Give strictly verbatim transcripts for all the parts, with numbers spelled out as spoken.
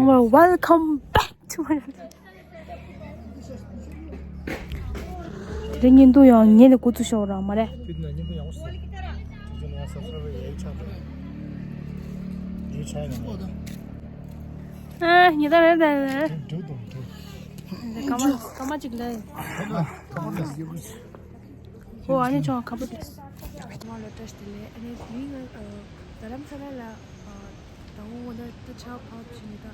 Welcome back to my དེ་རིང་བརྙན་ཐུང་ཡང་ཉེ་ནས་འགོ་ཚུགས་ཤོག་རང་མ་རེད། དེ་ན་བརྙན་ཐུང་ཡག་པོ་བཟོས། དེ་ན་ཡང་སབ་སི་ཁྲའི་བར་ཡག་ཆགས་འདུག་ཡག་ཆགས་ཡོད་ན། ཨ་ཉེ་ད་རེད་ད་རེད། འགྲོ་འགྲོ་འགྲོ། སྐར་མ་སྐར་མ་གཅིག་ལས། སྐར་མ་ལས། ཨོ་ཨ་ནི་ཅོ་ཁ་པོ་དེ། མ་ལ་བཀྲ་ཤིས་བདེ་ལེགས། ཨ་ནི་དེ་རིང་ང་རྡ་རམ་ས་ལ་ལ། ད་འོ་ད་ད་ཆ་ཕབ་ཕྱིན་ནས་ད་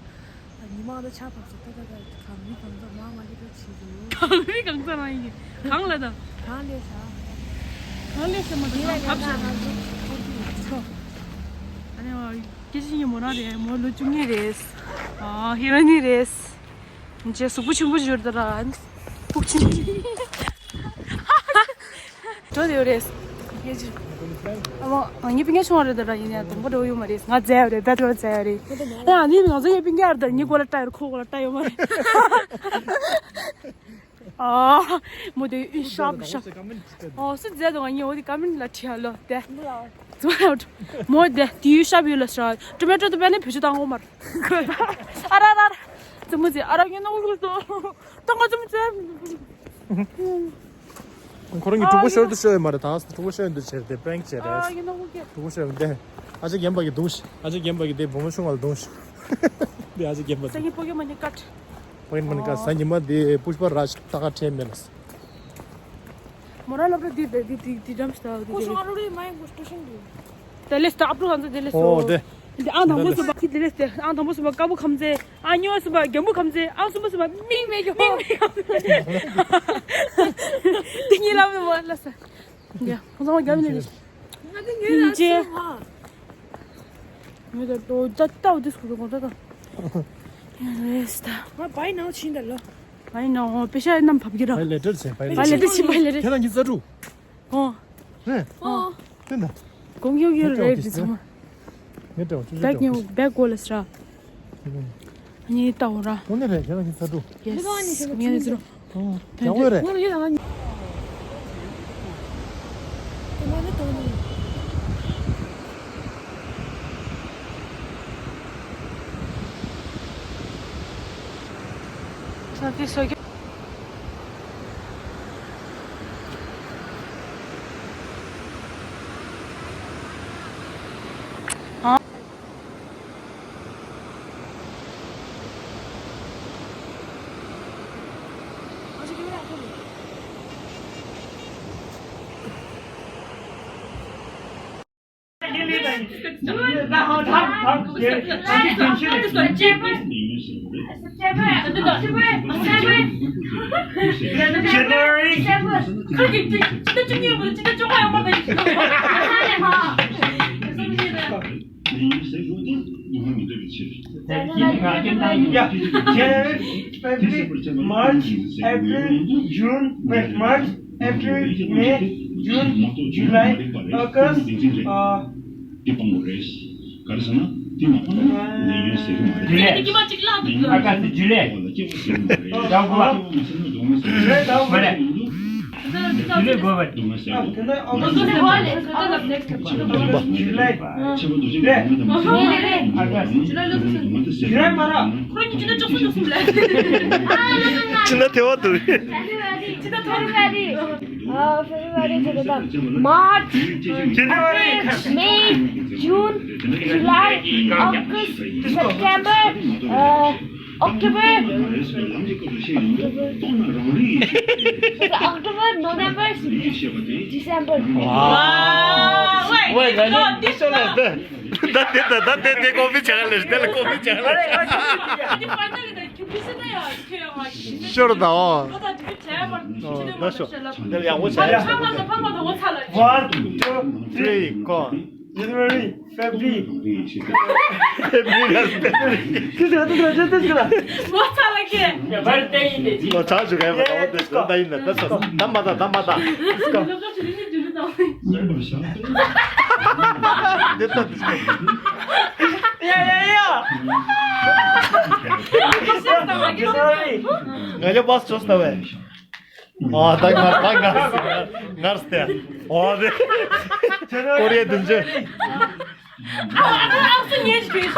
ཉི་མ་ད་ཆ་ཕབ་སོང་། ད་ད་ད་གང་མི་གང་ཚ་མ་མ་གི་ད་ཕྱིན་འདུག་གང་མི་གང་ཚ་མ་ཡིན་གི་གང་ལ་ད། གང་ལས་ས། གང་ལས་ས་མ་ད་གང་ཕབ་ཤག་ཨ་ནི་སྐད་ཆ་ཡིན་མོ་རང་རེད། མོ་ལོ་བཅུ་གཉིས་རེད། ཨ་ཧི་རོ་ནི་རེད། ཅེས་གཟུགས་པོ་ཆེན་པོ་ཞིག་ཡོད་ད་ར། ཕུག་ཆེན། འགྲོ་དེ་ཡོད་རེད། ཡེ་ཅི། ཨ་མ་ང་གཉིས་སྤུན་ཀྱག་ཆུང་བ་རེད་ད་ར། ཡིན་ཡང་དང་པོ་འགྲོ་ཡོད་མ་རེད། ང་རྫས་ཡོད་རེད། བེད་ལོ་རྫས་ཡོད་རེད། ཨ་ཡང་ནི་ང་ཚོ་ཡེ་སྤུན་ཀྱག་རེད་ད། ངའི་མགོ་ལ་སྐྲ་ཡོད། ཁོ་མགོ་ལ་སྐྲ་ཡོད་མ་རེད། ཨ་མོ་དེ་ཨི་ཤབ་ཤབ། ཨོ་སུ་རྫས་དང་ང་གཉིས་འོ་དེ་ཀ་མེན་ལ་བྲིས་ཧ་ལོ་དེ། མོ་དེ་དེའི་ཤབ་ཡོད་ལ་ཤ་ཊོ་མེ་ཊོ་དེ་བས་ནི་བེད་སྤྱོད་བཏང་གོ་མ་རེད། ཨ་ར་ར་ར། ཙི་མོ་ཙི་ཨ་ར་ངའི་ནང་ལོགས་སུ། ཏང་ག་ཙི་མོ་ཙི། ཁོ་རང་གི་ཕྲུ་གུ་ཤོར་དུ་ཤོར་ཡོད་མ་རེད། ད་ཕྲུ་གུ་ཤོར་ཡོད་འདུག་ཟེར་ཏེ་པེང་ཅེ་རེད། ཨ་ངའི་ནང་ལོགས་ཀྱི། ཕྲུ་གུ་ཤོར་ཡོད་འདི། ཨ་ཅེ་རྒན་པ་གི་འདུག་ཨ་ཅེ་རྒན་པ་གི་དེ་བུ་མོ་ཆུང་བ་ལ་འདུག་འདི་ཨ་ཅེ་རྒན་པ་ས་འདུག་ངའི་པོ་ཀེ་མོན་ནི་ཀཊ། པོ་ཀེ་མོན་ནི་ཀཊ་ས་ཉི་མ་དེ་པུཤ་པ་རཱཇ་ཏག་ཁ་ཁྲེ་མེད་ལ། མོ་རང་སློབ་གྲྭ་འདི་འདི་འདི་འདི་འགྲམ་ཞིག་ད་འདི་ཀོ་ཤོ་ཨ་རུ་རི་མའི་ཀོ་སྟེ་ཤིང་འདི། དེ་ལས་ད་ཨབ་རུ་ཧན་ཟ་དེ་ལས་སོ། ཨོ་དེ། འདི་ཨང་དང་པོ་སུ་བ་ཁི་དེ་ལས་དེ་ཨང་དང་པོ་སུ་བ་ཀ་བུ་ཁམ་ཚེ། ཨང་གཉིས་པ་སུ་བ་རྒན་བུ་ཁམ་ཚེ། ཨང་གསུམ་པ་སུ་བ་མིག་མེད་ཀྱི་ཧོ། དེ་གཉིས་ལ་མི་མོ་ལ་ས། འདི་ཁོང་ཚང་མ་རྒྱབ་ནས་རེད། ང་དེ་ངའི་ལ་སུ་བ། ངའི་ལ་ཏོ་ད་ལྟ་འོ་དེ་སུ་གོ་ད་ད། རེས་ད། ང་བའི་ནང་ཕྱིན་ད་ལོ། བའི་ནང་ཨོ་པེ་ཤ་རྣམས་བབ་ཀྱི་ར། བའི་ལེ་ཊར་ཟེར་བའི་ལེ་ཊར། བའི་ལེ་ཊར་ཕྱིན་བའི་ལེ་ཊར། ཁྱེད་རང་གཉིས་རྩ་དྲུག་ཨོ། རེད། ཨོ། ཨོ། དེ་འདྲ། གོང་ཡོ་ཡོ་རེད་འདི་ཚང་མ། ངས་སྤྲད་པ་བཅུ་བཅུ་བེག་སྤྲད་པ། ཉོ་བེག་གོ་ལ་སྲ། ངས་ལྟ་འོ་ར། དངོས་གནས་རེད། ཁྱེད་རང་གཉིས་རྩ་དྲུག་ཡེ་སི། ངས་ནི་ཟེར་རོ། ཨོ། ཡག་པོ་རེད། ས་ཀི་ས་ཀི། January, February, March, April, June, wait, March, April, May, June, July, August, uh, དེ་སྤང་བ་རེད། ག་རེ་ཟེར་ན་དེ་མ་སྤངས་ན་ལས་ཡོན་ཟེར་གི་མ་རེད། ལས་ཡོན་ཟེར་གི་མ་རེད། ཨ་ཀ་སི་ཇུ་ལེ། སྐྱེ་བ་ཟེར་གི་མ་རེད། ཟླ་དགུ་པ། སྐྱེ་བ་མ་ཟེར་ན་སྡུག་བསྔལ་ཟེར་གི་མ་རེད། མ་རེད། ཇུ་ལེ་དགུ་པ། སྡུག་བསྔལ་ཟེར་གི་མ་རེད། ཇུ་ལེ། ཁྱད་པར་དུ་ཅིག་སྡུག་བསྔལ་དང་མ་ཟེར་ན་སྡུག་བསྔལ་དང་མ་ཟེར་ན་ཟེར་གི་མ་རེད། ཁོ་རང་གཉིས་ཅི་འདྲ་ཅོག་ཙེ་འདུག་གསུངས་ལ། ཅི་འདྲ་ཐེ་བ་འདུག་ཅི་འདྲ་ཐོར་བ་རེད། ཨ། February ཟེར་དང་March, April, May, June, July, August, September, uh, October, October, November, December. ཝེ་ང་ནི་ཤོ་ལ་ཟེར། ད་དེ་ད་ད་དེ་དེ་ཀོ་པི་ཆག་ལེ། དེ་ལ་ཀོ་པི་ཆག་ལེ། ཤོར་ད་ཨོ། ད་ཤོ། དེ་ལ་ཡག་པོ་ཆག་ལེ། One, two, three, go. January, February. February ལ་ཟེར། ཏི་སི་ཏི་སི་ཏི་སི། ངོ་ཚ་ལ་ཁེ། ལོ་ཆག་ཞུ་ག་ཡ་མ་ད་འོ་དེ་ད་ཡིན་ན་ད་ཤོ། ད་མ་ད་ད་མ་ད། ལོ་ཀ་ཆུ་ལི་ནི་ཇུ་ལི་ད། འདི་ལྟ་འདི་ལྟ། ཡ་ཡ་ཡ། ང་ལ་བས་ཅོས་ད་བས། ཨ་ད་ངར་ད་ངར་ངར་སྟེ། ཨོ་དེ། ཀོ་རི་ཡའི་དུམ་ཆེ། ཨ་སུ་ཉེ་ཞིག་གིས།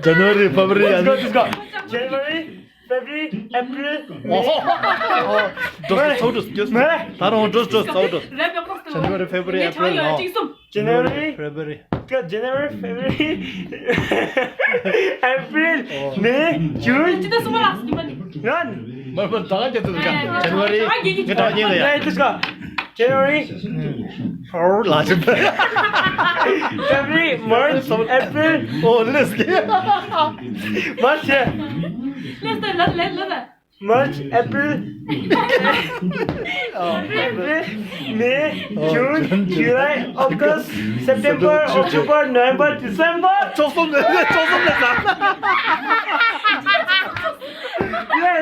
January, February, ཡ་ནི། January, February, April, May. འགྲོ་སོང་ཚོགས་འགྲོ་སྐྱོ་སོང་། ད་རུང་འགྲོ་འགྲོ་ཚོགས་འགྲོ། January, February, April, no. January, February. January, February, April, May, June. Run. མར་མར་ད་ག་རྒྱབ་ཏུ་འདུག་ག January. ངས་ད་ག་རྒྱབ་ཏུ་འདུག་ག January. ཧོར་ལ་ཅི། February, March, April. Oh, let's get. March. Let's do, let, let, let. March, April. April, May, June, July, August, September, October, November, December. ཅོག་གསུམ་ནས་ཅོག་གསུམ་ནས་ཟ།